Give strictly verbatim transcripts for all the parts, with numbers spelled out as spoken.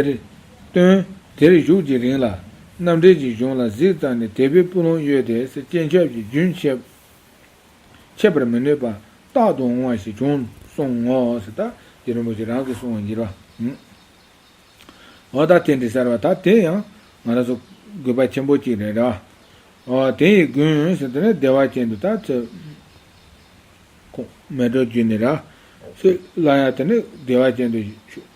དེར་སྟོན། དེར་བཞུགས་ཀྱི་རིང་ལ་རྣམ་འདྲེན་གྱི་གཞུང་ལ་གཟིགས་ཙམ་ནས་དད་པའི་སྤུ་ལོང་གཡོས་ཏེ་སྤྱན་ཆབ་ཀྱིས་རྒྱུན་ཆད་ཆད་པར་མི་ནུས་པ་རྟག་ཏུ་འོང་བ་ཞིག་བྱུང་གསུང་ངོ་ཟེར། ད་རྗེ་རིན་པོ་ཆེ་རང་གིས་གསུང་བ་འགྱུར་བ། འོ་ད་དེ་འདྲ་ཟེར་བ་ད་དེ་ཡང་ང་རང་ཚོ་དགོས་པ་ཆེན་པོ་གཅིག་རེད་ར། འོ་དེ་ཡི་མགོན་ཟེར་དེ་ནས་བདེ་བ་ཅན་དུ་ད་ཚེ་ཁོང་མལ་གྲོ་བརྒྱུད་ནས་ར། ཚེ་ལ་ཡང་དེ་ནས་བདེ་བ་ཅན་དུ་ཞུགས།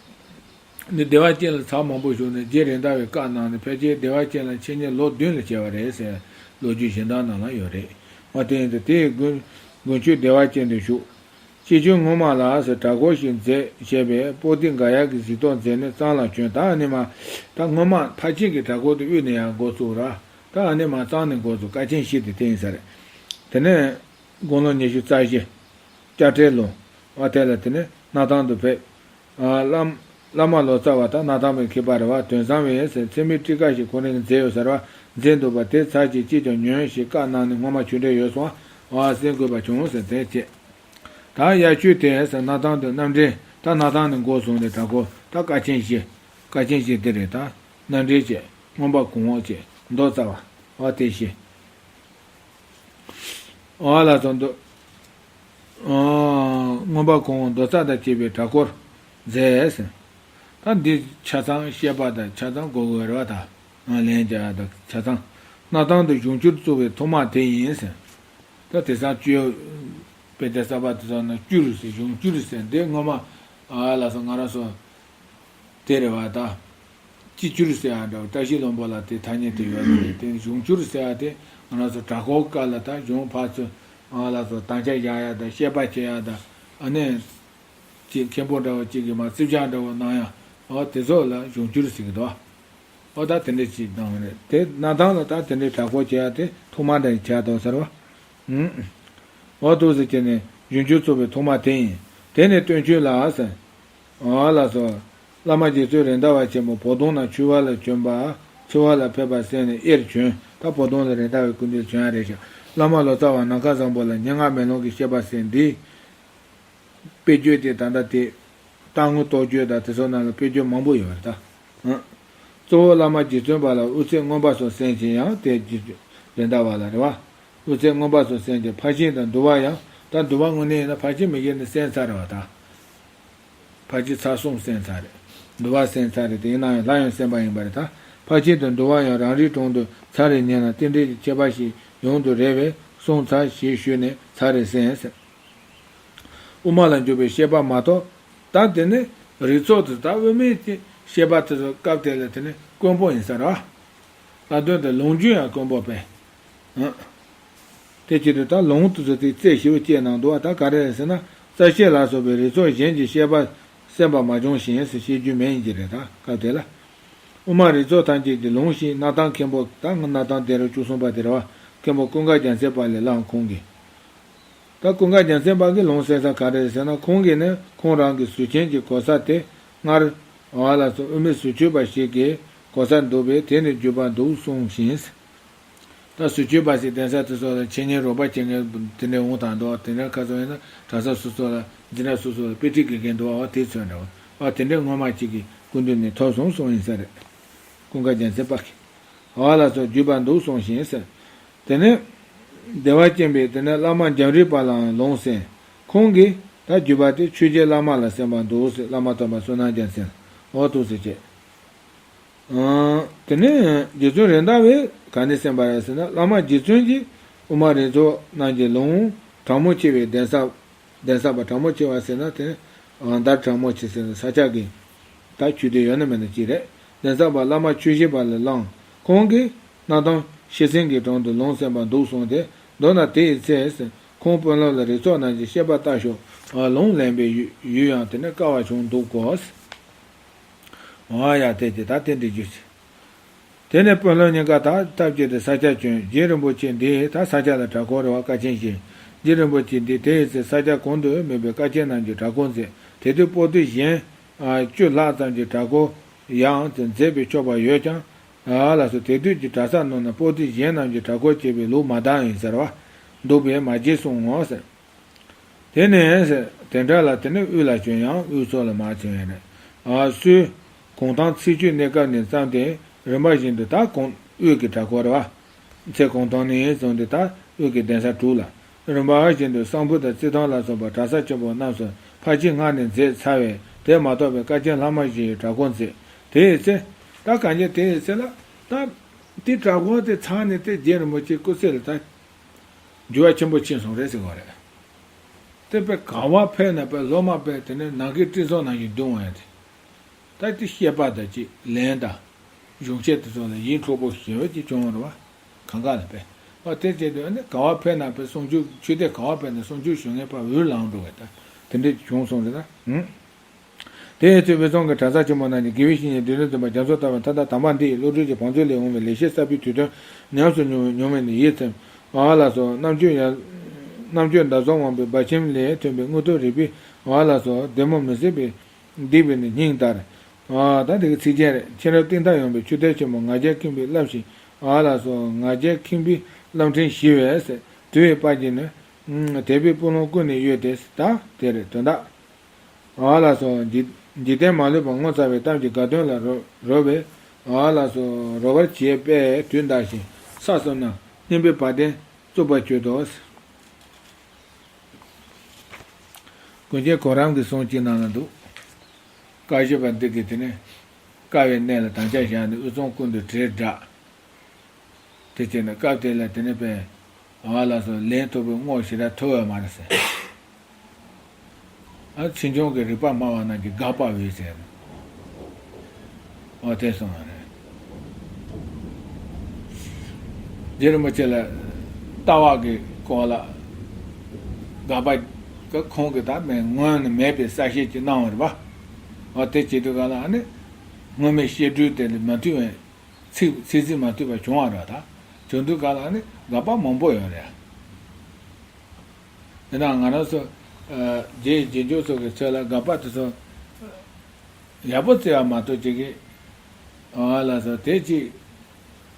འདི་བདེ་བ་ཅན་ལ་ཚར་མང་པོ་བཞུགས་ནས་རྗེ་རེད་མདའ་བའི་བཀའ་གནང་ནས་ཕལ་ཆེར་བདེ་བ་ཅན་ལ་འཆད་ཉན་ལོ་བདུན་ལ་བྱས་པ་རེད་ཟེར་ལོ་རྒྱུས་གཞན་དག་ནང་ལ་ཡོད་རེད། འོ་དེ་ཡིན་དུས་དེ་ཡི་མགོན་མགོན་ཁྱོད་བདེ་བ་ཅན་དུ་བཞུགས། སྤྱི་ཆོས་སྔོན་མ་ལ་ཟེར་གྲྭ་སྐོར་ཞིག་མཛད་བྱས་པས་པོ་ཏི་ག་ཡ་གི་གཟིགས་རྟོག་མཛད་ནས་གཙང་ལ་བྱོན། ད་ཨ་ནི་མ་ད་སྔོན་མ་ཕར་ཕྱིན་གྱི་གྲྭ་སྐོར་དུ་དབུས་ནས་ཡང་འགོ་བཙུགས་ར། ད་ཨ་ནི་མ་གཙང་ནས་འགོ་བཙུགས། དཀའ་ཆེན་བཞི་དེ་དེ་ཡིན་ས་རེད། དེ་ནས་དགུང་ལོ་ཉི་ཤུ་རྩ་བཞི། སྐྱ་བྲལ་ལོ། བ་དེ་ལ་དེ་ནས་སྣར་ཐང་དུ་ཕེབས། ཨ་བླ་བླ་མ་ལོ་ཙཱ་བ་དང་སྣར་ཐང་པའི་མཁས་པ་རེད་བ། དོན་བཟང་བའི་ཟེར་ཚེ་མིའི་ཁྲིད་ཀ་ཞིག་ཁོ་རང་གིས་མཛད་ཡོད་ཟེར་བ། མཛད་འདུག་པ་དེ་ཚར་གཅིག་ཅིས་ཀྱང་ཉོན་ཞེས་བཀའ་གནང་ནས་སྔོན་མ་ཆོས་འབྲེལ་ཡོད་སོང་བ། གསན་དགོས་པ་བྱུང་ཟེར་དེ་བྱས། ད་དབྱར་ཆོས་དེ་ཟེར་སྣར་ཐང་དུ་རྣམ་འདྲེན། ད་སྣར་ཐང་ནས་འགོ་བཟུང་སྟེ་གྲྭ་སྐོར་ད་དཀའ་ཆེན་བཞི། དཀའ་ཆེན་བཞི་དེ་རེད། ད་རྣམ་འདྲེན་བྱས། མངོན་པ་གོང་འོག་བྱས། མདོ་རྩ་བ། འོ་དེ་བཞི། འོ་ལ་སོགས་མདོ། འོ་མངོན་པ་གོང་འོག་མདོ་རྩ་དང་བཅས་པའི་གྲྭ་སྐོར་མཛད་ཟེར། ད་འདི་ཆ་ཚང་བཤད་པ་དང་ཆ་ཚང་གོ་དགོས་རེད་བ། ད་ལན་རྒྱག་ཡ་དང་ཆ་ཚང་། སྣར་ཐང་དུ་གཞུང་བསྒྱུར་བཙུགས་པའི་ཐོག་མ་དེ་ཡིན་ཟེར། ད་དེང་སང་བཅོས་དཔེ་དེབ་གསར་པ་དེ་ཚོ་ནང་བསྒྱུར་ཟེར་གཞུང་བསྒྱུར་ཟེར་འདི་སྔོན་མ་ཨ་ལ་སོགས་ང་རང་ཚོ་དེ་རེད་བ། ད་སྤྱི་བསྒྱུར་ཟེར་ཡ་འདྲ་བོ། བཀྲ་ཤིས་ལྷུན་པོ་ལ་དེ་ཐ་སྙད་དེ་ཡོད་རེད། དེ་གཞུང་བསྒྱུར་ཟེར་ཡ་དེ་ང་རང་ཚོ་གྲྭ་སྐོར་སྐབས་ལ་ད་གཞུང་ཕར་ཚུར་ཨ་ལ་སོགས་དམ་བཅའ་བཞག་ཡ་དང་བཤད་པ་བྱེད་ཡ་དང་ཨ་ནི་ཅིག་མཁན་པོ་འདྲ་བོ་ཅིག་གིས་མར་རྩིས་བཞག་འདྲ་བོ་གནང་ཡ། འོ་དེ་ཚོ་ལ་གཞུང་བསྒྱུར་ཟེར་གི་འདུག་འོ་ད་དེ་འདྲ་ཅིག་གནང་བ་རེད། དེ་སྣར་ཐང་ལ་ད་དེ་འདྲའི་གྲྭ་སྐོར་བྱེད་ཡ་དེ་ཐོག་མ་འདྲ་ཡི་བྱས་འདུག་ཟེར་བ། ཨུམ། འོ་འདུག་ཟེར་བྱས་ནས་གཞུང་བསྒྱུར་བཙུགས་པའི་ཐོག་མ་དེ་ཡིན། དེ་ནས་སྟོན་ཆོས་ལ་ཟེར། འོ་ལགས་སོ། བླ་མ་རྗེ་བཙུན་རེད་མདའ་བ་ཆེན་པོ་བོ་དོང་ན་ཆོས་བར་ལ་བྱོན་པ། ཆོས་བར་ལ་ཕེབས་པ་གསན་ནས་དབྱེར་བྱོན། ད་བོ་དོང་ལ་རེད་མདའ་བའི་སྐུ་མདུན་བྱོན་ཡ་རེད་ཤག་བླ་མ་ལོ་ཙཱ་བ་ནམ་མཁའ་བཟང་པོ་ལ་སྙན་ངག་མེ་ལོང་གི་བཤད་པ་གསན། འདི་དཔེ་བརྗོད་དེ་ད་ལྟ་དེ་རྟག་ངུ་རྟོགས་བརྗོད་དང་དེ་ཚོ་ནང་ལ་དཔེ་བརྗོད་མང་པོ་ཡོད་རེད་ད། ཨང་། གཙོ་བོ་བླ་མ་རྗེ་བཙུན་པ་ལ་དབུ་ཚད་མངོན་པ་སོགས་གསན་ཅིང་ཡང་དེ་རྗེ་རེད་མདའ་བ་ལ་རེད་བ། དབུ་ཚད་མངོན་པ་སོགས་གསན་ཅིང་ཕར་ཕྱིན་དང་འདུལ་བ་ཡང་། ད་འདུལ་བ་དངོས་གནས་ཡིན་ན་ཕར་ཕྱིན་མི་དགེ་ནི་གསན་ཚར་རེད་བ་ད། ཕར་ཕྱིན་ཚར་གསུམ་གསན་ཚར་རེད། འདུལ་བ་གསན་ཚར་རེད། དེ་ཡིན་ན་ཡང་སླར་ཡང་གསན་པ་ཡིན་པ་རེད་ད། ཕར་ཕྱིན་དང་འདུལ་བ་ཡང་རང་རིག་དྲུང་དུ་ཚར་རེ་ཉན་ན་རྟེན་འབྲེལ་གྱི་ཁྱད་པར་ཞིག་ཡོང་དུ་རེ་བས་གསུངས་ཚར་ཞེས་ཞུས་ནས་ཚར་རེ་གསན་ཟེར། དབུ་མ་ལ་འཇུག་པའི་བཤད་པ་མ་གཏོགས། ད་དེ་ནི་རིགས་ཚོགས་དེ་ད་དབུ་མའི་བཤད་པ་དེ་ཚོ་སྐབས་དེ་ལ་དེ་ནི་དཀོན་པོ་ཡིན་ས་རེད་བ། ལ་དོན་དུ་ལུང་རྒྱུན་ཡང་དཀོན་པོ་པས། ཨང་། དེ་བྱེད་དུས་ད་ལུང་དེ་ཚོ་དེ་རྩེ་ཞེ་པོ་བཅད་གནང་འདུག་བ། ད་ག་རེ་རེད་ཟེར་ན། རྩ་བཤད་ལ་སོགས་པའི་རིགས་ཚོགས་གཞན་གྱི་བཤད་པ་གསན་པ་མ་བྱུང་ཞིང་ཟེར་བཤད་རྒྱུ་མེད་ཡིན་གྱི་རེད་ད་སྐབས་དེ་ལ། དབུ་མ་རིགས་ཚོགས་ཐམས་ཅད་ཀྱི་ལུང་ཞིག་སྣར་ཐང་མཁན་པོ་ད་སྔ་སྣར་ཐང་སྡེ་རབས་བཅུ་གསུམ་པ་དེ་རེད་བ། མཁན་པོ་ཀུན་དགའ་རྒྱལ་མཚན་པ་ལས་བླངས་ཁོང་གིས། ད་ཀུན་དགའ་རྒྱལ་མཚན་པ་གི་ལུང་གསན་ས་ག་རེ་རེད་ཟེར་ན། ཁོང་གིས་ནི་ཁོང་རང་གི་ཟུར་མཆན་གྱི་གོ་ས་དེ་སྔར་བ་ལ་སོགས་དབུ་མའི་ཟུར་མཆོད་པ་ཞིག་གི་གོ་ས་འདུག་པས་དེ་ནི་བརྒྱུད་པ་འདུག་གསུངས་ཤིང་། ད་ཟུར་མཆོད་པ་ཞིག་གདན་ས་དེ་ཚོ་ལ་འཆད་ཉན་རོགས་པ་བྱེད་མཁན་དེ་འདྲ་འོང་དང་འདུག་དེ་འདྲ་ཁ་སང་ཡིན་ན་གྲྭ་ས་སོ་སོ་ལ་འཛིན་གྲྭ་སོ་སོ་ལ་དཔེ་ཁྲིད་དགེ་རྒན་འདུག་བ། དེ་ཚོ་འདྲ་བ། དེ་འདྲ་སྔོན་མ་ཅིག་གི་སྐུ་མདུན་ནས་ཐོབ་སོང་གསུངས་ཡིན་ས་རེད། ཀུན་དགའ་རྒྱལ་མཚན་པ་གིས། འོ་ལགས་སོ། བརྒྱུད་པ་འདུག་གསུངས་ཤིང་ཟེར། དེ་ནས་བདེ་བ་ཅན་པས་དེ་ནས་བླ་མ་འཇམ་རིགས་པ་ལའང་ལུང་གསན། ཁོང་གིས་ད་བརྒྱུད་པ་དེ་ཆོས་རྗེ་བླ་མ་ལ་གསན་པ་འདུག་ཟེར། བླ་མ་དམ་པ་བསོད་ནམས་རྒྱལ་མཚན་ལ། འོ་འདུག་ཟེར་བྱས། ཨང་། དེ་ནས་རྗེ་བཙུན་རེད་མདའ་བས་ག་ནས་གསན་པ་རེད་ཟེར་ན། བླ་མ་རྗེ་བཙུན་གྱིས་དབུ་མ་རིགས་ཚོགས་རྣམས་ཀྱི་ལུང་གྲགས་མོ་ཆེ་བའི་གདན་ས། གདན་ས་པ་གྲགས་མོ་ཆེ་བ་ཟེར་ན་དེ་ནི་ཨང་། མདའ་གྲགས་མོ་ཆེ་ཟེར་ན་ས་ཆ་གི་ད་ཆོས་སྡེ་ཡོད་ན་མེད་ན་ཅིག་རེད། གདན་ས་པ་བླ་མ་ཆོས་བཞི་པ་ལས་བླངས། ཁོང་གིས་སྣར་ཐང་ཤྲཱི་སེང་གེའི་དྲུང་དུ་ལུང་གསན་པ་འདུག་གསུངས་ཏེ། མདོར་ན་དེ་ཡི་ཚེ་ཁོང་དཔོན་སློབ་ལ་རིགས་ཚོགས་རྣམས་ཀྱི་བཤད་པ་ལྟ་ཞོག་ལུང་ལེན་པའི་ཡུལ་ཡུལ་ཡང་དེ་ནི་དཀའ་བ་བྱུང་འདུག་གོ། འོ་ཡ། དེ་ཀྱི་ད་དེ་འདྲི་རྒྱུ་ཞིག་དེ་ནས་དཔོན་སློབ་གཉིས་ཀ་ད་སྟབས་བསྐྱེད་དེ་ས་སྐྱ་བྱོན། རྗེ་རིན་པོ་ཆེ་འདི་ད་ས་སྐྱ་ལ་གྲྭ་སྐོར་རེ་བ་བཀའ་ཆེན་བཞེས། རྗེ་རིན་པོ་ཆེ་འདི་དེ་ཡི་ཚེ་ས་སྐྱ་གོང་དུ་སྨོས་པའི་བཀའ་ཆེན་རྣམས་ཀྱི་གྲྭ་སྐོར་མཛད། དེ་དུས་པོ་ཏི་གཞན་བཅུ་ལྷག་ཙམ་གྱི་གྲྭ་སྐོར་ཡང་མཛད་པའི་ཆོག་པ་ཡོད་ཀྱང་། ལགས་སོ། དེ་དུས་ཀྱི་གྲྭ་ས་ནང་ན་པོ་ཏི་གཞན་རྣམས་ཀྱི་གྲྭ་སྐོར་བྱེད་པའི་ལུགས་མ་དག་ཡིན་ཟེར་བ་འདུག་པས་མ་བྱེད་གསུང་ངོ་ཟེར། དེ་ནས་དེ་འདྲ་ལ་དེ་ནས་དབུས་ལ་བྱོན་ཡང་དབུས་ཚོགས་ལ་མ་བྱོན་ཡང་རེད། ཨ་སུའི་ གུང་ཐང་ཚེས་བཅུ་གནས་སྐབས་ནས་བརྩམས་ཏེ་རིམ་པ་བཞིན་དུ་ད་གུང་དབུས་ཀྱི་གྲྭ་སྐོར་རེད་བ། ཚེ་གུང་ཐང་ནས་བཟུང་སྟེ་ད་དབུས་ཀྱི་གདན་ས་དྲུག་ལ། རིམ་པ་བཞིན་དུ་གསང་ཕུ་དང་རྩི་ཐང་ལ་སོགས་པ་གྲྭ་ས་ཆེན་པོ་རྣམས་སུ་ཕར་ཕྱིན་སྔ་ནས་མཛད་ཚར་བས། དེ་མ་གཏོགས་པའི་བཀའ་ཆེན་ལྷག་མ་བཞི་ཡི་གྲྭ་སྐོར་མཛད། དེ་ཡི་ཚེ། ད་གང་ཅི་དེ་ཡི་ཚེ་ལ་ད་དེ་གྲྭ་སྐོར་དེ་ཚར་ནས་དེ་རྗེ་རིན་པོ་ཆེ་སྐུ་ཚེ་ལ་ད་འགྱུར་བ་ཆེན་པོ་ཕྱིན་སོང་རེད་ཟེར་བ་རེད། དེ་དཔེ་ག་པར་ཕེབས་ན་དཔེ་སློབ་མ་དཔེ་དེ་ནས་ནམ་མཁའི་སྤྲིན་ཚོགས་ནང་བཞིན་འདུ་འོང་ཡ་དེ། ད་དེ་བཤད་པ་དང་ཅིག་ལན་དང་། གཞུང་བཤད་དེ་ཚོ་ལ་ཡིད་འཕྲོག་པོ་ཞེ་པོ་ཅིག་བྱུང་བ་རེད་བ། གང་ག་ལ་དཔེ། ཨ་དེ་བྱས་དུས་ཨ་ནི་ག་པར་ཕེབས་ན་དཔེ་གསུང་ཆོས་ཆོས་སྡེ་ག་པར་ཕེབས་ན་གསུང་ཆོས་ཞུ་མཁན་དཔེ་འུར་ལངས་འགྲོ་བས་ད། དེ་འདྲས་བྱུང་སོང་ཟེར་ད། ཧུམ། དེ་ཡི་ཚེ་དབུས་གཙང་གི་གྲྭ་ས་ཆེན་པོ་རྣམས་ཀྱིས་དགེ་བའི་བཤེས་གཉེན་སྡེ་སྣོད་འཛིན་པ་རྒྱ་མཚོ་ལྟ་བུ་མཐའ་དག་དམ་པ་འདི་ཡི་བློ་གྲོས་ཀྱི་བང་མཛོད་ལས་འོངས་པའི་ལེགས་བཤད་གསར་པའི་དུས་སྟོན་ཉམས་སུ་མྱོང་མྱོང་བས་ནི་ཡིད་ཚིམ། ཨ་ལགས་སོ། རྣམ་དཔྱོད་ཡར། རྣམ་དཔྱོད་ཟླ་གཟར་དབང་པོའི་བར་ཁྱིམ་ལས་ཐོན་པའི་དངོས་ཐོག་རིག་པའི། ཨ་ལགས་སོ། བདེ་མོ་མི་བཟད་པའི་སྡིག་པའི་ནི་སྙིང་ལྟར། ཨ་ད་འདི་གི་ཚིག་རྒྱན་རེད། མཁྱེན་རབ་གཏིང་མཐའ་ཡངས་པའི་ཆུ་གཏེར་ཆེན་པོ་ང་རྒྱལ་ཁེངས་པའི་རླབས་ཤིང་། ཨ་ལགས་སོ། ང་རྒྱལ་ཁེངས་པའི་རླབས་ཕྲེང་ཞི་བས་ཟེར། དུ་བའི་དཔལ་གྱིས་ནི། དད་པའི་སྤུ་ལོང་ཀུན་ནས་གཡོས་ཏེ་ད་དེ་རེད་དོན་དག་ཨ་ལགས་སོ། འཇིག་འཇིག་རྟེན་མ་ལུས་པ་ངོ་མཚར་བའི་གཏམ་གྱི་དགའ་སྟོན་ལ་རོལ་རོལ་བའི། ཨ་ལགས་སོ། རོལ་པར་བྱེད་པས་དུས་འདའ་ཞིང་ས་གསུམ་ན་སྙན་པའི་བ་དན་བཙུགས་པར་གྱུར་ཏོ། ཀུན་མཁྱེན་གོ་རམས་ཀྱི་གསུང་གཅིག་ནང་ན་འདུག་བཀའ་བཞི་པ་འདི་གི་དེ་ནས་དཀའ་བའི་གནས་ལ་དམ་བཅའ་བཞག་ནས་དབུས་གཙང་ཀུན་ཏུ་བྲེལ་བསྒྲགས། དེ་བྱས་ནས་སྐབས་དེ་ལ་དེ་ནས་པས། ཨ་ལགས་སོ། ལན་ཐོབ་པའི་བསྔོ་ཞེ་དྲག་ཐོབ་ཡོད་མ་རེད་ཟེར། ཨ་ཕྱིས་འབྱུང་གི་རིག་པ་སྨྲ་བ་རྣམས་ཀྱིས་དགག་པ་འོས་ཟེར། ཨོ་དེ་གསུངས་པ་རེད། རྗེ་རིན་པོ་ཆེ་ལ་ལྟ་བ་གི་སྐོར་ལ་དགག་པ་གི་ཁོང་གིས་ད་མེད་སྔོན་ནས་མེད་པའི་གསལ་བཤད་ཅིག་གནང་བ་རེད་པ། ཨོ་དེ་བྱེད་དུས་ག་ལ་ཨ་ནི་སྔོན་མའི་བཤད་སྒྲོས་དེ་ལ་མ་མཐུན་པའི་ཚིག་ཚིག་ཚིག་མ་མཐུན་པ་བྱུང་བ་རེད། ད་བྱུང་དུས་ག་ལ་ཨ་ནི་དགག་པ་མང་པོ་ཡོད་རེད། དེ་ན་ང་རང་ཚོ་ཨ་རྗེ་རྗེས་འཇུག་ཚོ་གི་ཚོད་ལ་དགག་པ་དེ་ཚོ་ཡག་པོ་བརྩི་བ་མ་གཏོགས་ཅིག་གི་ཨ་ལགས་སོ། དེ་ཅིག་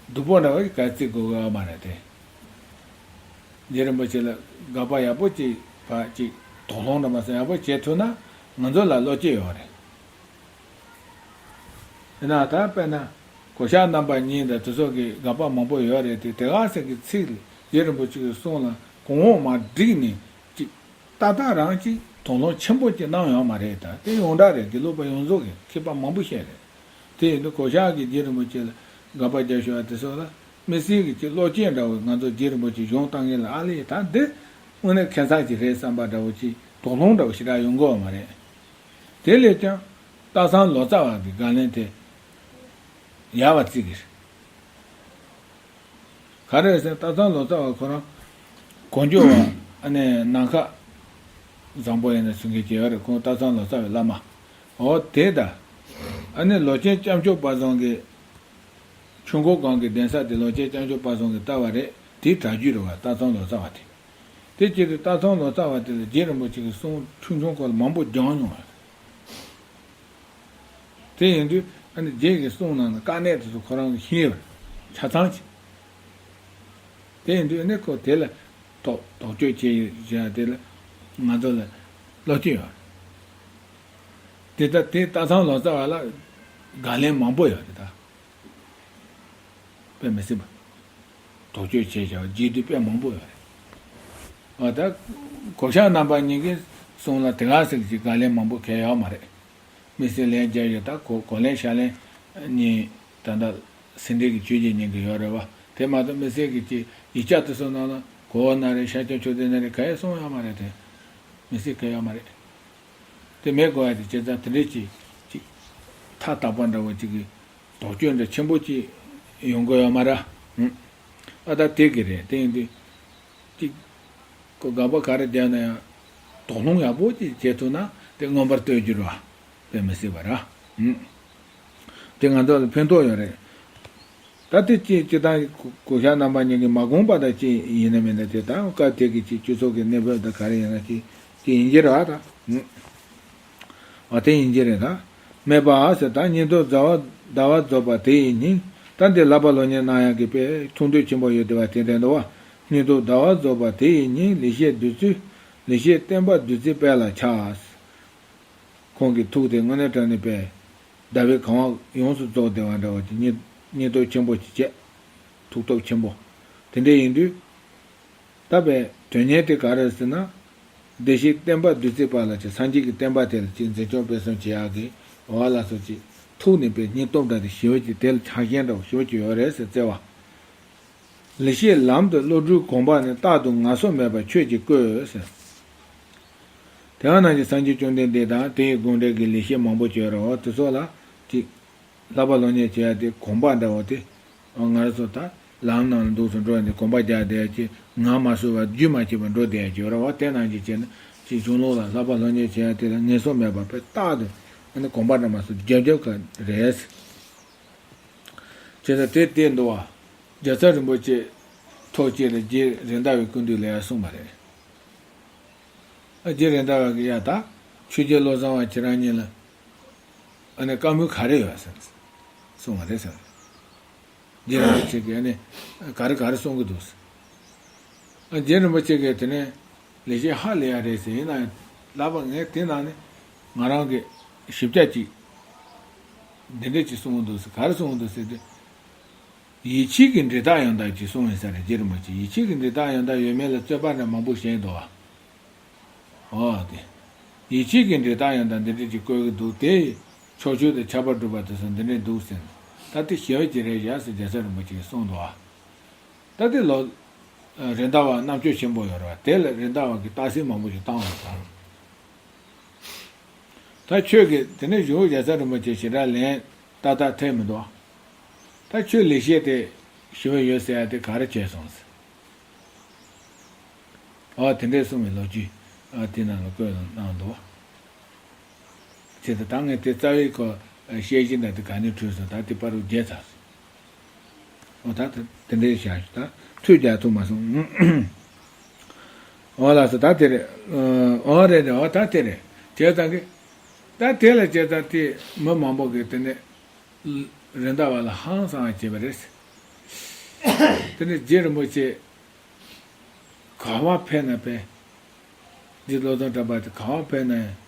སྡུག་པོ་འདྲ་བ་ག་བརྩི་དགོས་ཀྱི་ཡོད་མ་རེད་དེ། རྗེ་རིན་པོ་ཆེ་ལ་དགག་པ་ཡག་པོ་ཅིག་ཕར་ཅིག་དོགས་སློང་འདྲ་མ་ཟེར་ཡག་པོ་བྱེད་ཐུབ་ན་ང་ཚོ་ལ་བློ་སྐྱེད་ཡོད་རེད། དེ་ན་ད་དཔེར་ན་གོ་ཤཱཀ་རྣམ་པ་གཉིས་དང་དེ་ཚོ་གི་དགག་པ་མང་པོ་ཡོད་རེད་དེ། དེ་ག་ཟེར་གི་ཚིག་རྗེ་རིན་པོ་ཆེ་གི་གསུང་ལ་གོང་འོག་མ་བསྒྲིགས་ནས་ཅིག་ཏག་ཏག་རང་ཅིག་དོགས་སློང་ཆེན་པོ་ཅིག་གནང་ཡོད་མ་རེད། ད་དེ་ཡོངས་གྲགས་རེད། དགེ་ལུགས་པ་ཡོངས་རྫོགས་ཀྱི་མཁས་པ་མང་པོ་བཤད་རེད། དེ་ཡིན་དུས་གོ་ཤཱཀ་གིས་རྗེ་རིན་པོ་ཆེ་ལ་དགག་པ་རྒྱབ་ཤོག་ཨ་དེ་ཚོ་ལ་དམིགས་བསལ་གྱི་ཅིག་བློ་སྐྱེད་འདྲ་བོ་ང་ཚོ་རྗེ་རིན་པོ་ཆེ་གཞུང་བཏང་མཁན་ལ་ཨ་ལས་ད་འདི་དངོས་གནས་ཁེ་མཚར་ཅིག་རེད་བསམ་པ་འདྲ་བོ་ཅིག་དོགས་སློང་འདྲ་བོ་ཞེ་དྲག་ཡོང་གི་ཡོད་མ་རེད། དེ་ལས་ཀྱང་སྟག་ཚང་ལོ་ཙཱ་བ་གི་དགག་ལན་དེ་ཡག་པ་བརྩི་གི་རེད། ག་རེ་ཟེར་ན་སྟག་ཚང་ལོ་ཙཱ་བ་ཁོ་རང་གོ་འཇོ་བ་ཨ་ནི་ནམ་མཁའ་བཟང་པོ་ཡིན་ན་ཟེར་མཁན་ཅིག་ཡོད་རེད། ཁོང་སྟག་ཚང་ལོ་ཙཱ་བའི་བླ་མ། འོ་དེ་ད་ཨ་ནི་ལོ་ཆེན་སྐྱབས་མཆོག་དཔལ་བཟང་གི་ཆོས་འཁོར་སྒང་གི་གདན་ས་དེ་ལོ་ཆེན་སྐྱབས་མཆོག་དཔལ་བཟང་གིས་བཏབ་པ་རེད། དེའི་གྲྭ་རྒྱུན་རེད་བ། སྟག་ཚང་ལོ་ཙཱ་བ་དེ། དེ་བྱས་ཏེ་སྟག་ཚང་ལོ་ཙཱ་བ་དེ་ལ་རྗེ་རིན་པོ་ཆེ་གི་གསུང་ཆུང་ཆུང་སྐོར་ལ་མང་པོ་སྦྱངས་མྱོང་བ་རེད། དེ་ཡིན་དུས་ཨ་ནི་རྗེ་གི་གསུང་ནང་ན་དཀའ་གནད་དེ་ཚོ་ཁོ་རང་གིས་ཤེས་པ་ཆ་ཚང་ཅིག་དེ་ཡིན་དུས་ཨ་ནི་ཁོ་དེ་ལ་དོགས་དོགས་གཅོད་བྱེད་བཞག་དེ་ལ་ང་ཚོ་ལ་བློ་སྐྱེད་ཡོད་རེད། དེ་ལྟ་དེ་སྟག་ཚང་ལོ་ཙཱ་བ་ལ་དགག་ལན་མང་པོ་ཡོད་རེད་ད། དཔེ་མི་སྲིད་པ། དོགས་གཅོད་བྱས་བྱ་བ་རྗེས་ཟློས་དཔེ་མང་པོ་ཡོད་རེད། འོ་ད། གོ་ཤཱཀ་རྣམ་པ་གཉིས་ཀྱི་གསུང་ལ་དེ་ག་ཟེར་གྱི་དགག་ལན་མང་པོ་གལ་ཡོད་མ་རེད། དམིགས་བསལ་ལན་རྒྱག་ཡོད་ད་གོ་གོ་ལན་ཤ་ལན་གཉིས་ད་ལྟ་སེ་འབྲས་ཀྱི་ཆོས་རྗེ་གཉིས་ཀྱི་ཡོད་རེད་བ། དེ་མ་གཏོགས་དམིགས་བསལ་གྱི་ཅིག་ཡིག་ཆ་དེ་ཚོ་ནང་ལ་གོ་བོ་ན་རེད། ཤཱཀྱ་མཆོག་ལྡན་ན་རེད། ག་ཡེ་གསུང་ཡོད་མ་རེད་དེ། དམིགས་བསལ་གལ་ཡོད་མ་རེད། དེ་མེད་དགོས་ཡ་དེ་བྱས་ཙང་དེ་འདྲས་ཅིག་ཅིག་ཐག་དག་པ་འདྲ་བོ་ཅིག་གི་དོགས་གཅོད་འདྲ་ཆེན་པོ་ཅིག་ཡོང་གི་ཡོད་མ་རེད། ཧུམ། ཨ་ད་དེ་གི་རེད། དེ་ཡིན་དུས་ཅིག་ཁོ་དགག་པ་ག་རེ་བརྒྱབ་ན་ཡང་དོགས་སློང་ཡག་པོ་ཅིག་བྱེད་ཐུབ་ན་དེ་མངོན་པར་བསྟོད་རྒྱུ་རེད་བ། དཔེ་མི་སྲིད་པ་རེད། ཧུམ། དེ་ང་ཚོ་ལ་ཕན་ཐོགས་ཡོད་རེད། ད་དེ་ཅི་ཅི་ད་གོ་ཤཱཀ་རྣམ་པ་གཉིས་ཀྱིས་མ་དགོངས་པ་དང་ཅི་ཡིན་ན་མིན་ན་དེ་ད་སྐབས་དེ་གི་ཅི་སྤྱི་ཚོགས་ཀྱི་གནས་བབ་དང་ག་རེ་ཡིན་ན་ཅི་ཅི་ཡིན་གྱི་རེད་ད། ཨ་དེ་ཡིན་གྱི་རེད་ད། སྨྲས་པ་ཟེར་ད་སྙིགས་དུས་ཟླ་བ་ཟླ་བ་རྫོགས་པ་དེ་ཡི་ཉིན། ད་འདི་བསླབ་པ་སློབ་གཉེར་གནང་ཡག་གི་དཔེ་ཐུགས་འདོད་ཆེན་པོ་ཡོད་བསྡད་པ་དེ་འདྲ་འདུག་བ། སྙིགས་དུས་ཟླ་བ་རྫོགས་པ་དེ་ཡི་ཉིན། ལེགས་བཤད་བདུད་རྩི་ལེགས་བཤད་བསྟན་པ་བདུད་རྩིའི་དཔལ་ལ་ཆགས། ཁོང་གི་ཐུགས་དེ་དངོས་གནས་དྲང་གནས་པས་ ཟླ་བའི་གང་བ་ཡོངས་སུ་རྫོགས་བསྡད་པ་འདྲ་བ་ཅིག་སྙིང་སྙིང་སྟོབས་ཆེན་པོ་ཅིག་བྱས། ཐུགས་སྟོབས་ཆེན་པོ། དེ་འདྲ་ཡིན་དུས། ད་པའི་དོན་གཉེར་དེ་ག་རེ་ཟེར་ན། བདེ་གཤེགས་བསྟན་པ་བདུད་རྩིའི་དཔལ་ལ་ཅིག་སངས་རྒྱས་ཀྱི་བསྟན་པ་དེ་ལ་ཅིག་འཛིན་སྐྱོང་སྤེལ་གསུམ་བྱེད་ཡག་གི་འོ་ལ་སོགས་ཀྱི་ཐུགས་ནས་པའི་སྙིང་སྟོབས་འདྲ་དེ་ཞེ་པོ་ཅིག་དེ་ལ་ཆགས་ཞེན་འདྲ་བོ་ཞེ་པོ་ཅིག་ཡོད་རེད་ཟེར་བརྩེ་བ། ལེགས་བཤད་ལམ་དུ་བློ་གྲོས་གོམས་པ་ནི། རྟག་ཏུ་ངལ་སོ་མེད་པར་ཆོས་ཀྱིས་བསྐོལ་ཟེར། དེ་ཡང་ནང་གི་སངས་རྒྱས་བཅོམ་ལྡན་འདས་དང་དེ་ཡི་དགོངས་འགྲེལ་གྱི་ལེགས་བཤད་མང་པོ་ཅིག་ཡོད་རེད་བ། དེ་ཚོ་ལ་ཅིག་བསླབ་པ་སློབ་གཉེར་བྱེད་ཡ་དེ་གོམས་པ་འདྲ་བོ་དེ། ང་རང་ཚོ་ད་ལམ་ནང་ལ་འདུག་སེ་འགྲོ་ཡ་དེ་གོམས་པ་རྒྱག་བསྡད་ཡ་ཅིག་ངལ་མ་གསོས་པར་རྒྱུན་མ་ཆད་པར་འགྲོ་བསྡད་ཡ་ཅིག་ཡོད་རེད་བ། དེ་ནང་གི་བྱས་ན་ཅིག་གཞུང་ལུགས་ལ་བསླབ་པ་སློབ་གཉེར་བྱེད་ཡ་དེ་ལ་ངལ་སོ་མེད་པར་དཔེ་རྟག་ཏུ་ཨ་ནི་གོམས་པ་འདྲ་མ་སོ་རྒྱབ་རྒྱབ་ག་རེད། བྱས་ཙང་དེ་བལྟས་འདུག་བ། རྒྱལ་ཚབ་རིན་པོ་ཆེ་ཐོག་བཅད་ལ་རྗེ་རེད་མདའ་བའི་སྐུ་མདུན་ལ་ཡར་གསུངས་པ་རེད། ཨ་རྗེ་རེད་མདའ་བ་གི་ཡ་ད་ཆོས་རྗེ་བློ་བཟང་བ་ཁྱེད་རང་གཉིས་ལ་ཨ་ནི་བཀའ་མོལ་ག་རེ་ཡོད་ཟེར་གསུངས་པ་རེད་ཟེར། རྗེ་རིན་པོ་ཆེ་གིས་ཨ་ནི་ག་རེ་ག་རེ་གསུང་གི་འདུག་ཟེར། ཨ་རྗེ་རིན་པོ་ཆེ་གིས་དེ་ནས་ལེགས་བཤད་ཧ་ལས་ཡ་རེད་ཟེར། ཡིན་ན་ཡང་ལབ་པ་ངས་དེ་ནང་ནས་ང་རང་གི་ཞིབ་ཆ་ཅིག་འདི་འདྲས་ཅིག་གསུང་གི་འདུག་ཟེར། ག་རེ་གསུང་གི་འདུག་ཟེར་དུས། ཡིད་ཆེས་ཀྱི་འབྲེལ་ཐག་ཡང་དག་ཅེས་གསུངས་ཡོད་ས་རེད། རྗེ་རིན་པོ་ཆེ་ཡིད་ཆེས་ཀྱི་འབྲེལ་ཐག་ཡང་དག་ཡོད་མེད་ལ་རྩོད་པ་འདྲ་མང་པོ་བྱས་འདུག་བ། འོ་དེ། ཡིད་ཆེས་ཀྱི་འབྲེལ་ཐག་ཡང་དག་འདི་འདྲ་ཅིག་བཀོད་ཀྱི་འདུག་དེ་ཕྱོགས་ཆོས་དང་ཁྱད་པར་གྲུབ་པ་དེ་ཚོ་འདི་འདྲ་འདུག་ཟེར། ད་དེ་ཞེ་པོ་ཅིག་རེད་ཡ་ཟེར་རྒྱལ་ཚབ་རིན་པོ་ཆེས་གསུངས་འདུག་བ། ད་དེ་ལོ། རེད་མདའ་བ་རྣམ་དཔྱོད་ཆེན་པོ་ཡོད་རེད་བ། དེ་ལ་རེད་མདའ་བ་གིས་རྟགས་གསལ་མང་པོ་ཞིག་བཏང་བ་དང་། ད་ཁྱོད་ཀྱིས་དེ་ནས་གཞུང་རྒྱལ་ཚབ་རིན་པོ་ཆེ་ཞེ་དྲག་ལན་ཏག་ཏག་ཐེབས་མི་འདུག་ད་ཁྱོད་ལེགས་བཤད་དེ་ཞེ་པོ་ཡོད་ཟེར་ཡ་དེ་ག་རེ་བྱས་སོང་ཟེར། ཨ་དེ་འདྲས་གསུངས་པའི་ལོ་རྒྱུས་ཨ་དེ་ནང་ལ་བཀོད་གནང་འདུག་ཅེས་དང་། ད་ངས་དེ་རྩ་བའི་ཁོ་བཤད་གཞི་འདྲ་དེ་ག་ནས་བྲིས་སོང་། ད་དེ་པར་རུ་བརྒྱབ་ཚར་སོང་། འོ་ད་དེ་འདྲའི་བྱ་ཞིག་ད་ཐུགས་རྒྱག་ཐུབ་མ་སོང་། འོ་ལགས་སོ། ད་དེ་རེད། འོ་རེད་རེད། འོ་ད་དེ་རེད། བྱས་ཙང་གི་ད་དེ་ལ་བྱས་ཙང་དེ་མི་མང་པོ་གིས་དེ་ནས་རེད་མདའ་བ་ལ་ཧང་སང་བ་བྱས་པ་རེད། དེ་ནས་རྗེ་རིན་པོ་ཆེ་ག་བ་ཕེབས་ན་ཕེབས། འདི་བློ་བཟང་གྲགས་པ་དེ་ག་བ་ཕེབས་ན་ཡང་།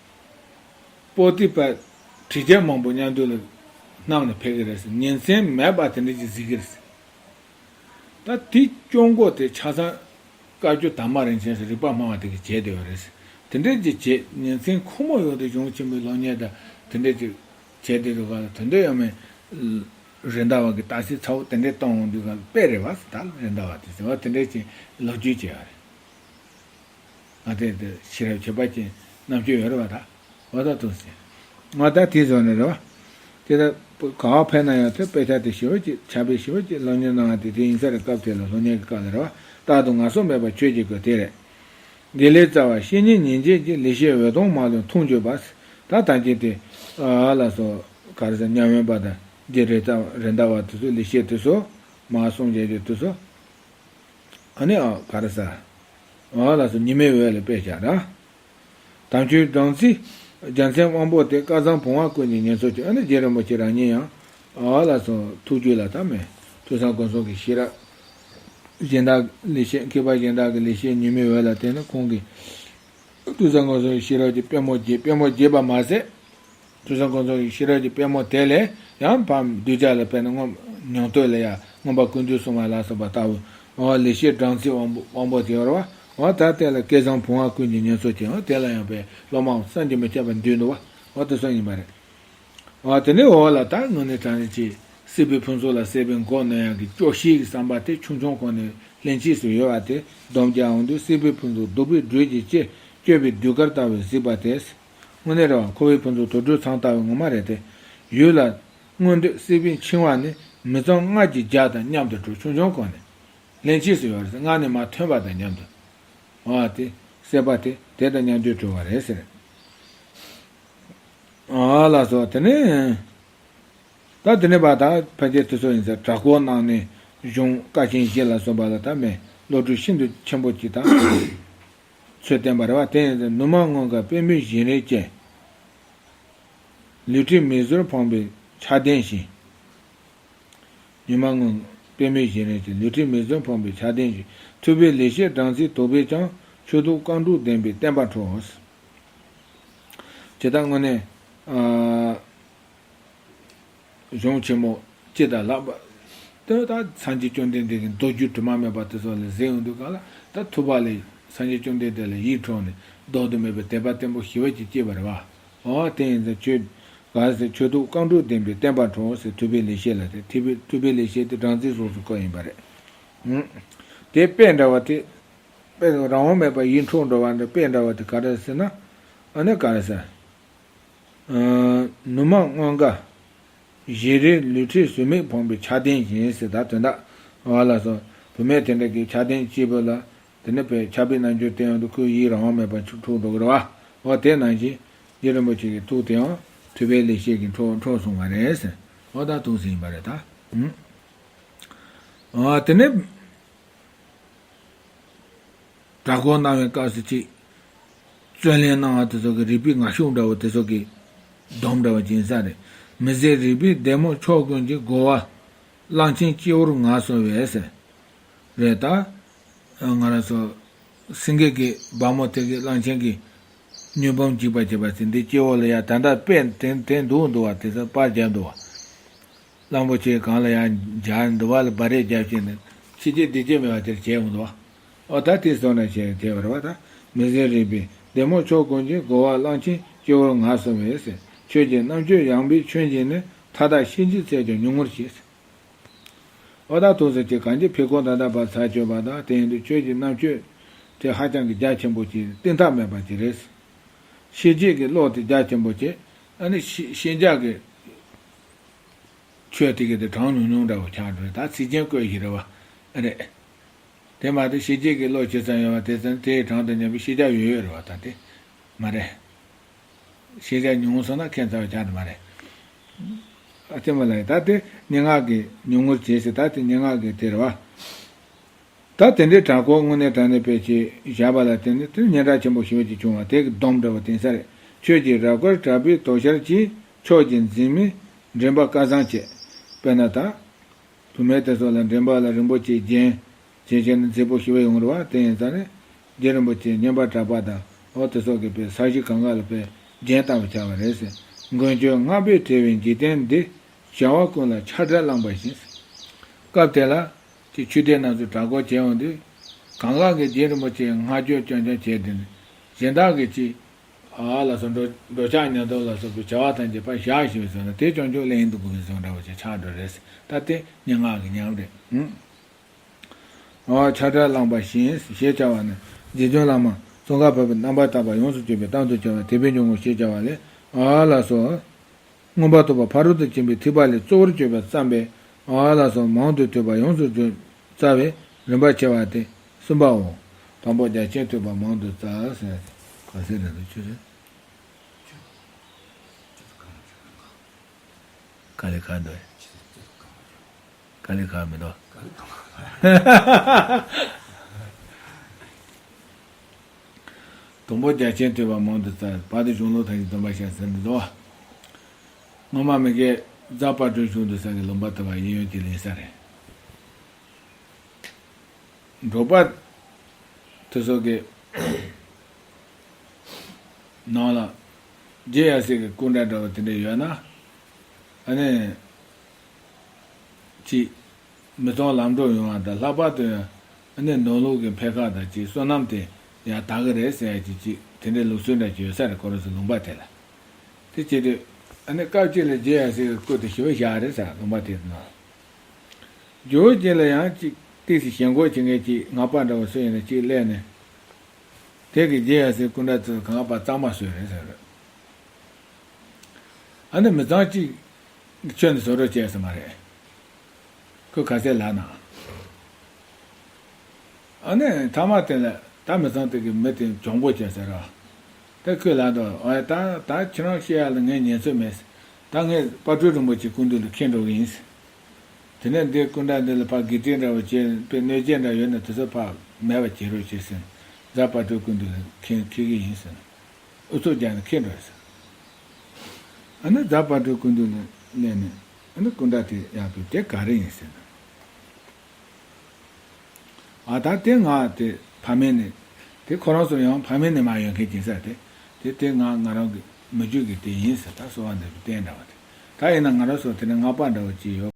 པོ་ཏི་པ་བྲིས་རྒྱ་མང་པོ་མཉམ་དུ་ལ་གནང་ནས་ཕེབས་ཀྱི་རེད་ཟེར། ཉིན་མཚན་མེད་པ་དེ་འདྲ་ཅིག་གཟིགས་ཀྱི་རེད་ཟེར། ད་དེ་སྐྱོང་སྒོ་དེ་ཆ་ཚང་བཀའ་བརྒྱུད་དར་མ་རིན་ཆེན་ཟེར་རིག་པ་སྨྲ་བ་དེ་གིས་བྱས་བསྡད་ཡོད་རེད་ཟེར། དེ་འདྲ་ཅིག་བྱས་ཉིན་མཚན་ཁོ་མོ་ཡོང་དུས་གཞུང་ཆེན་མོའི་སློབ་གཉེར་དང་དེ་འདྲ་ཅིག་བྱས་བསྡད་འདུག་ག་ལ། དོན་དུ་ཡང་མིན། རེད་མདའ་བ་གི་རྟགས་གསལ་ཚ་བོ་དེ་འདྲས་གཏོང་འོང་དུས་ག་ལ་དཔེ་རེད་བ་ཟེར། ད་རེད་མདའ་བ་དེ་ཟེར་བ་དེ་འདྲས་ཅིག་ལོ་རྒྱུས་བྱས་པ་རེད། ང་དེ་དེ་ཤེས་རབ་ཁྱད་པར་ཅན་རྣམ་དཔྱོད་ཡོད་རེད་བ་ད། འོ་ད་ཐུགས་སྲས། ང་ད་དེ་བཟོ་ནས་རེད་བ། དེ་ད་ག་བ་ཕེབས་ན་ཡང་དེ་དཔེ་ཆ་དེ་ཞེ་པོ་ཅིག་ཕྱག་དཔེ་ཞེ་པོ་ཅིག་སློབ་གཉེར་གནང་བ་དེ་དེ་ཡིན་ས་རེད། སྐབས་དེ་ལ་སློབ་གཉེར་གྱི་སྐབས་ལ་རེད་བ། རྟག་ཏུ་ངལ་སོ་མེད་པར་ཆོས་ཀྱི་སྒོ་དེ་རེད། དགེ་ལེགས་རྩ་བ་བཤེས་གཉེན་ཉིན་བྱེད་ཀྱི་ལེགས་བཤད་འོད་སྟོང་མ་ལུས་འཐུང་འགྱུར་བ། ད་ད་གིན་དེ་ཨ་ལ་སོ་ག་རེ་ཟེར་མཉམ་ཡོད་པ་དང་རྗེ་རེད་མདའ་རེད་མདའ་བ་དེ་ཚོ་ལེགས་བཤད་དེ་ཚོ་མ་གསུང་བྱས་རྗེས་དེ་ཚོ། ཨ་ནི་ཨ་ག་རེ་ཟ། ཨ་ལ་སོ་ཉི་མའི་འོད་ལ་དཔེ་བཞག་ར། དམ་ཆོས་སྦྲང་རྩི། རྒྱལ་མཚན་དབང་པོ་དེ་སྐལ་བཟང་བུང་བ་ཀུན་གྱི་ཉེར་འཚོ་ཅན། ཨ་ནི་རྗེ་རིན་པོ་ཆེ་རང་ཉིད་ཡང་ཨ་ལ་སོ་ཐུགས་རྒྱུད་ལ་ད་མེད། ཐོས་བསམ་སྒོམ་གསུམ་གྱི་ཤེས་རབ། གཞན་དག་ལེགས་བཤད་མཁས་པ་གཞན་དག་གི་ལེགས་བཤད་ཉི་མའི་འོད་ལ་བརྟེན་ནས་ཁོང་གིས་ཐོས་བསམ་སྒོམ་གསུམ་གྱི་ཤེས་རབ་ཀྱི་པད་མོ་རྒྱས། པད་མོ་རྒྱས་པ་མ་ཟད། ཐོས་བསམ་སྒོམ་གསུམ་གྱི་ཤེས་རབ་ཀྱི་པད་མོ་དེ་ལས་ཡང་ཕར་གདུལ་བྱ་ལ་དཔེར་ན་མངོན་ཉུང་བསྟོད་ལ་ཡང་མངོན་པ་ཀུན་བཏུས་གསུངས་པ་ལ་སོགས་པ་ལྟ་བུ། འོ་ལེགས་བཤད་སྦྲང་རྩི་དབང་པོ་དབང་པོ་དེ་ཡོད་རེད་བ། འོ་ད་དེ་ལ་སྐལ་བཟང་བུང་བ་ཀུན་གྱི་ཉེར་འཚོ་ཅན། འོ་དེ་ལ་ཡང་དཔེ་སློབ་མ་བསམ་གྱིས་མི་ཁྱབ་པ་འདུས་འདུག་བ། འོ་དེ་ཚོ་ཡིན་པ་རེད། འོ་དེ་ནས་འོ་ལ་ད་དངོས་གནས་དྲང་གནས་ཀྱི་སྲིད་པའི་ཕུན་ཚོགས་ལ་སྲེད་པའི་མགོ་གནོན་ཡག་གི་སྐྱོ་ཤས་ཀྱི་བསམ་པ་དེ་ཆུང་ཆུང་སྒང་ནས་ལྷན་སྐྱེས་སུ་ཡོད་པ་དེ་སྡོམ་རྒྱག་འོང་དུས། སྲིད་པའི་ཕུན་ཚོགས་གདུག་པའི་སྦྲུལ་གྱིས་བསྐྱེད། བསྐྱོད་པའི་ཟློས་གར་ལྟ་བུའི་གཟིགས་པ་དེ། དངོས་གནས་རེད་བ། འཁོར་བའི་ཕུན་ཚོགས་དུག་སྦྲུལ་ཚང་ལྟ་བུའི་ངོ་མ་རེད་དེ། ཡུལ་ལ་མངོན་འདོད་སྲིད་པའི་འཆིང་བ་ནི། མི་གཙང་ལྔ་བརྒྱའི་རྒྱ་དང་མཉམ་དུ་འགྲོ། ཆུང་ཆུང་སྒང་ནས་ལྷན་སྐྱེས་སུ་ཡོད་རེད། སྔ་ནས་མ་ཐོན་པ་དང་མཉམ་དུ། འོ་དེ་སྲེད་པ་དེ་དེ་དང་མཉམ་དུ་གྲོལ་བ་རེད་ཟེར། ཨ་ལ་སོ་དེ་ནས། ད་དེ་ནས་བ་ད་ཕལ་ཆེར་དེ་ཚོ་ཡིན་ཟེར། གྲྭ་སྐོར་གནང་ནས་གཞུང་ཀ་ཆེན་བཞི་ལ་སོགས་པ་ལ་ད་མེད། བློ་གྲོས་ཤིན་ཏུ་ཆེན་པོ་ཅིག་དང་ཚུལ་བསྟན་པ་རེད་བ། དེ་ཡིན་ཟེར། ནུ་མ་སྔོན་གྱི་པད་མོའི་བཞིན་རས་ཅན། ལུས་ཁྲིམས་མིག་ཟུར་ཕོངས་པའི་ཆགས་ལྡན་བཞིན། ནུ་མ་སྔོན་པད་མོའི་བཞིན་རས་ཅན། ལུས་ཁྲིམས་མིག་ཟུར་ཕོངས་པའི་ཆགས་ལྡན་བཞིན། ཐུབ་པའི་ལེགས་བཤད་སྦྲང་རྩིའི་དོགས་པས་ཀྱང་། ཆོས་ཐོག་རྐང་དྲུག་ལྡན་པའི་བསྟན་པ་འཕྲོག། ཇི་ལྟར་དངོས་གནས། ཨ། གཞུང་ཆེན་མོ་སྤྱི་དང་ལྷག་པ། དེ་ད་སངས་རྒྱས་བཅོམ་ལྡན་འདས་ཀྱི་མདོ་རྒྱུད་དྲི་མ་མེད་པ་དེ་ཚོ་ལ་གཟིགས་ཡོང་དུས་ག་ལ་ད་ཐུབ་པ་ལས་སངས་རྒྱས་བཅོམ་ལྡན་འདས་ལ་ཡིད་འཕྲོག་ནས་ལྡོག་ཏུ་མེད་པའི་དད་པ་བརྟན་པོ་ཞི་བ་ཅིག་སྐྱེས་པ་རེད་བ། འོ་དེ་ཡིན་ཙང་ཆོས་ག་ཟེར་ཆོས་ཐུགས་རྐང་དྲུག་ལྡན་པའི་བསྟན་པ་འཕྲོག་ཟེར་ཐུབ་པའི་ལེགས་བཤད་ལ་དེ་ཐུབ་པའི་ཐུབ་པའི་ལེགས་བཤད་དེ་སྦྲང་རྩིའི་གཟུགས་སུ་བཀོད་ཡིན་པ་རེད། དེ་དཔེ་འདྲ་བ་དེ། དཔེ་རང་དབང་མེད་པར་ཡིད་འཕྲོག་འགྲོ་བ་འདི་དཔེ་འདྲ་བ་དེ་ག་རེ་ཟེར་ན། ཨ་ནི་ག་རེ་ཟེར། ནུ་མ་སྔོན་འགའ། བཞད་རིའི་ལུས་ཁྲིར་ཟུར་མིག་ཕོངས་པའི་ཆགས་ལྡན་བཞིན་ཟེར་ད་དོན་དག་བ་ལ་སོགས་བུད་མེད་དེ་འདྲ་གི་ཆགས་ལྡན་སྐྱེས་བུ་ལ་དེ་ནི་དཔེ་ཆགས་པའི་རྣལ་འབྱོར་སྟོན་ཡོང་དུས་ཁོའི་ཡིད་རང་དབང་མེད་པར་འཕྲོག་འགྲོ་གི་རེད་བ། འོ་དེ་ནང་བཞིན་རྗེ་རིན་པོ་ཆེ་གི་ཐུགས་དེའང་ཐུབ་པའི་ལེགས་བཤད་ཀྱིས་འཕྲོག་འཕྲོག་སོང་བ་རེད་ཟེར། འོ་ད་ཐུགས་ཟིན་པ་རེད་ད། འོ་དེ་ནི། གྲྭ་སྐོར་གནང་བའི་སྐབས་སུ་ཅིག་བརྩོན་ལེན་གནང་བ་དེ་ཚོ་གི་རིག་པའི་ངར་ཤུགས་འདྲ་བོ་དེ་ཚོ་གི་སྡོམ་འདྲ་བོ་སྦྱིན་ས་རེད། མི་ཟད་རིག་པའི་ལྡན་མོ་ཕྱོགས་ཀུན་གྱི་རྒོལ་བ་གླང་ཆེན་སྤྱི་བོར་ངལ་གསོ་བས་ཟེར། རེད་ད། ང་རང་ཚོ་སེང་གེ་གི་སྦར་མོ་དེ་གི་གླང་ཆེན་གྱི་མྱོས་བུམ་འཇིགས་པར་བྱེད་པ་ཟེར་འདི་སྤྱི་བོ་ལ་ཡ་ད་ལྟ་དཔེ་དེ་དེ་འདུག་འདུག་བ་དེ་ཚོ་པར་རྒྱབ་འདུག་བ། གླང་པོ་ཆེ་གང་ལ་ཡང་འཇའ་འདུ་བ་ལ་སྦར་རེས་རྒྱབ་བྱས་ནས་ཕྱི་རྒྱལ་སྡིག་རྒྱུ་མེད་པ་དེར་བྱས་འོང་དུ་བ། ཨོ་ད་དེ་སོང་ན་བྱས་བྱས་པར་བ་ད་མི་ཟད་རིག་པའི་ལྡན་མོ་ཕྱོགས་ཀུན་གྱི་རྒོལ་བ་གླང་ཆེན་སྤྱི་བོར་ངལ་གསོ་བས་ཟེར། ཆོས་ཀྱི་རྣམ་དཔྱོད་ཡངས་པའི་ཁྱོན་གྱིས་ནི་མཐའ་དག་ཤེས་བྱའི་ཚད་ཀྱང་ཉུང་ངུར་བྱེད་ཟེར། ཨོ་ད་ཐུགས་སུ་ཆེ་གང་ཅི་ཕི་ཁོང་ད་ལྟ་བར་ཚར་གཅོད་པ་དང་དེ་ཡིན་དུས་ཆོས་ཀྱི་རྣམ་དཔྱོད་དེ་ཧ་ཅང་གི་རྒྱ་ཆེན་པོ་ཅིག་གཏིང་ཐག་མེད་པ་ཅིག་རེད། ཤེས་བྱའི་གི་བློ་དེ་རྒྱ་ཆེན་པོ་ཅིག་ཨ་ནི་ཤེས་ཤེས་བྱ་གི་ཆོས་དེ་གི་དེ་གྲངས་ཉུང་ཉུང་འདྲ་བོ་ཆགས་འགྲོ་ད་ཚིག་རྒྱན་བཀོད་ཞིག་རེད་བ། རེད། དེ་མ་གཏོགས་ཤེས་བྱའི་གི་བློ་ཇི་ཙམ་ཡོད་པ་དེ་ཙམ་དེའི་གྲངས་དང་མཉམ་པའི་ཤེས་བྱ་ཡོད་ཡོད་རེད་བ་ད་དེ་མ་རེད། ཤེས་བྱ་ཉུང་སོང་ན་ཁྱད་མཚར་བ་ཆགས་ནི་མ་རེད། ཨ་ཙི་མ་ལ་ད་དེ་སྙན་ངག་གི་ཉུང་ངུར་བྱས་ཟེར་ད་དེ་སྙན་ངག་གི་དེ་རེད་བ། ད་དེ་འདྲའི་གྲྭ་སྐོར་དངོས་གནས་དྲང་གནས་དཔེ་ཆའི་བཞག་པ་ལ་བརྟེན་ནས་དེ་སྙན་གྲགས་ཆེན་པོ་ཞེ་པོ་ཅིག་བྱུང་བ་དེ་གི་སྡོམ་འདྲ་བོ་བསྟན་ས་རེད། ཆོས་ཀྱི་རབ་དཀར་གྲགས་པའི་དོ་ཤལ་གྱིས། ཕྱོགས་ཀྱི་འཛིན་མའི་འདྲེན་པ་སྐལ་བཟང་བྱས། དཔེར་ན་ད། བུད་མེད་དེ་ཚོ་ལ་འདྲེན་པ་ལ་རིན་པོ་ཆེའི་རྒྱན། བྱས་བྱས་ནས་མཛེས་པོ་ཞེ་པོ་ཡོང་རེད་བ་དེ་ཡིན་ཙང་ནས། རྗེ་རིན་པོ་ཆེའི་སྙན་པ་གྲགས་པ་དང་འོ་དེ་ཚོ་གི་དཔེ་ས་གཞི་གང་ག་ལ་དཔེ་རྒྱན་བཏགས་པ་ཆགས་པ་རེད་ཟེར། མགོན་ཁྱོད་བསྔགས་པས་བྲེལ་བའི་འཇིག་རྟེན་འདི། བྱ་བ་ཀུན་ལ་ཆགས་བྲལ་བླངས་པ་བཞིན། སྐབས་དེ་ལ། ཅིག་ཆོས་སྡེ་རྣམས་སུ་གྲྭ་སྐོར་བྱས་ཡོང་དུས། གང་ག་གི་རྗེ་རིན་པོ་ཆེའི་བསྔགས་བརྗོད་རྐྱང་རྐྱང་བྱས་ཏེ་ནི། གཞན་དག་གིས་ཅིག་ཨ་ལ་སོགས་འགྲོ་འགྲོ་འཆག་ཉལ་འདུག་ལ་སོགས་པའི་བྱ་བ་ཐམས་ཅད་ཕར་བཞག་ཞིག་བཟོས་ན་དེ་རྐྱང་རྐྱང་གླེང་འདུག་དགོས་པའི་བཟོ་འདྲ་བ་ཅིག་ཆགས་འགྲོ་རེད། ད་དེ་སྙན་ངག་གི་ཉམས་རེད། ཨ་ཆགས་བྲལ་བླངས་པ་བཞིན་ཞེས་བྱ་བ་ནི་རྗེ་བཙུན་བླ་མ་ཙོང་ཁ་པ་པའི་རྣམ་པར་དག་པ་ཡོངས་སུ་གཅོད་པའི་གཏམ་དུ་བྱ་བ་དད་པའི་འཇུག་ངོགས་ཞེས་བྱ་བ་ལས་ཨ་ལ་སོགས། མངོན་པར་རྟོགས་པ་ཕ་རོལ་ཏུ་ཕྱིན་པའི་ཐེག་པ་ལས་གཙོ་བོར་གྱུར་པ་བརྩམས་པའི་ཨ་ལ་སོགས་མང་དུ་ཐོས་པ་ཡོངས་སུ་རྫོགས་རྩ་བའི་རིམ་པར་ཕྱེ་བ་སྟེ་གསུམ་པའོ། དང་པོ་རྒྱ་ཆེན་ཐོས་པ་མང་དུ་བཙལ་ཟེར། ག་ཟེར་རེད་འདུག་ཆུ་ཟེར། ག་ལེ་ག་འདུག་ག་ལེ་ག་མི་འདུག་དང་པོ་རྒྱ་ཆེན་ཐོས་པ་མང་དུ་བཙལ། བར་དུ་གཞུང་ལུགས་ཐམས་ཅད་སྡོམ་པར་བྱ་ཟེར་འདུག་དོ། སྔོན་མ་མི་དགེ་རྫ་དཔལ་སྤྲུལ་གཞུང་དུ་ས་གི་ལུང་པ་དུ་བ་གཡས་གཡོན་གྱི་ལེན་ས་རེད། འབྲོག་པ་དེ་ཚོ་གི་ནང་ལ་རྗེ་ཡབ་སྲས་ཀྱི་སྐུ་འདྲ་འདྲ་བ་དེ་འདྲ་ཡོད་ན། ཨ་ནི། ཅིག་མི་ཚང་ལམ་འགྲོ་ཡོང་བ་དང་ལྷག་པར་དུ་ཡང་ཨ་ནི་ནང་ལོགས་ཀྱི་འཕེལ་ཁ་དང་ཅིག་བསོད་ནམས་དེ་ཡང་དག་གི་རེད་ཟེར་ཡ་ཅིག་ཅིག་དེ་འདྲའི་ལུགས་སྲོལ་འདྲ་ཅིག་ཡོད་ས་རེད་ཁོ་རང་ཚོ་ལུང་པ་དེ་ལ། དེ་བྱེད་དུས་ཨ་ནི་སྐབས་གཅིག་ལ་རྗེ་ཡབ་སྲས་ཀྱི་སྐུ་དེ་ཞི་བ་བཞག་རེད་ཟེར་ལུང་པ་དེ་ནང་། ཇོ་བོ་རྗེ་ལ་ཡང་ཅིག་ཏོག་ཙམ་ཞེན་ཁོག་བྱེད་མཁན་ཅིག་སྔགས་པ་འདྲ་བོ་སུ་ཡིན་ན་ཅིག་སླེབས་ནས། དེ་གི་རྗེ་ཡབ་སྲས་སྐུ་འདྲ་ཚོ་གང་པ་གཙང་མ་བཟོས་རེད་ཟེར། ཨ་ནི་མི་ཚང་གཅིག་ཁྱོན་ནས་བཟོ་རོགས་བྱས་ས་མ་རེད། ཁོས་ག་ཚད་ལབ་ན། ཨ་ནི་མཐའ་མ་དེ་ལ་ད་མི་ཚང་དེ་གི་མི་དེ་གྱོང་པོ་བྱས་ཟེར་རོ། དེ་ཁོས་ལབ་འདུག་ཨ་ད་ད་ཁྱེད་རང་བཤད་ཡ་ལ་ངས་ཉན་ཚོད་མེད། ད་ངས་དཔལ་སྤྲུལ་རིན་པོ་ཆེ་སྐུ་མདུན་ལ་འཁྱེར་འགྲོ་གི་ཡིན། དེ་ནས་འདི་སྐུ་འདྲ་འདི་ལ་ཕར་དགེ་ལྡན་འདྲ་བོ་བྱས་པའི་གནོད་སྐྱེལ་འདྲ་ཡོད་ན་དེ་ཚོ་ཕར་མེད་པ་བྱེད་རོགས་བྱེད་ཟེར། རྫ་དཔལ་སྤྲུལ་སྐུ་མདུན་ལ་འཁྱེར་འཁྱེར་གི་ཡིན་ཟེར། ཨུ་ཚུགས་རྒྱག་ནས་འཁྱེར་འགྲོ་ཟེར། ཨ་ནི་རྫ་དཔལ་སྤྲུལ་སྐུ་མདུན་ལ་སླེབས་ནས་ཨ་ནི་སྐུ་འདྲ་དེ་ཡག་པོ་དེ་ག་རེ་ཡིན་ཟེར་ན། ཨ་ད་དེ་ང་དེ་ཕ་མེས་ནས་དེ་ཁོ་རང་ཚོ་ཡང་ཕ་མེས་ནས་མ་ཡོང་མཁན་ཅིག་ས་དེ་དེ་དེ་ང་ང་རང་གི་མི་རྒྱུད་ཀྱི་དེ་ཡིན་ཟེར་ད་གསོལ་བ་འདེབས་པའི་རྟེན་འདྲ་བ་དེ་ ད་ཡིན་ན་ང་རང་ཚོ་དེ་ནས་སྔགས་པ་འདྲ་བོ་ཅིག་ཡོད།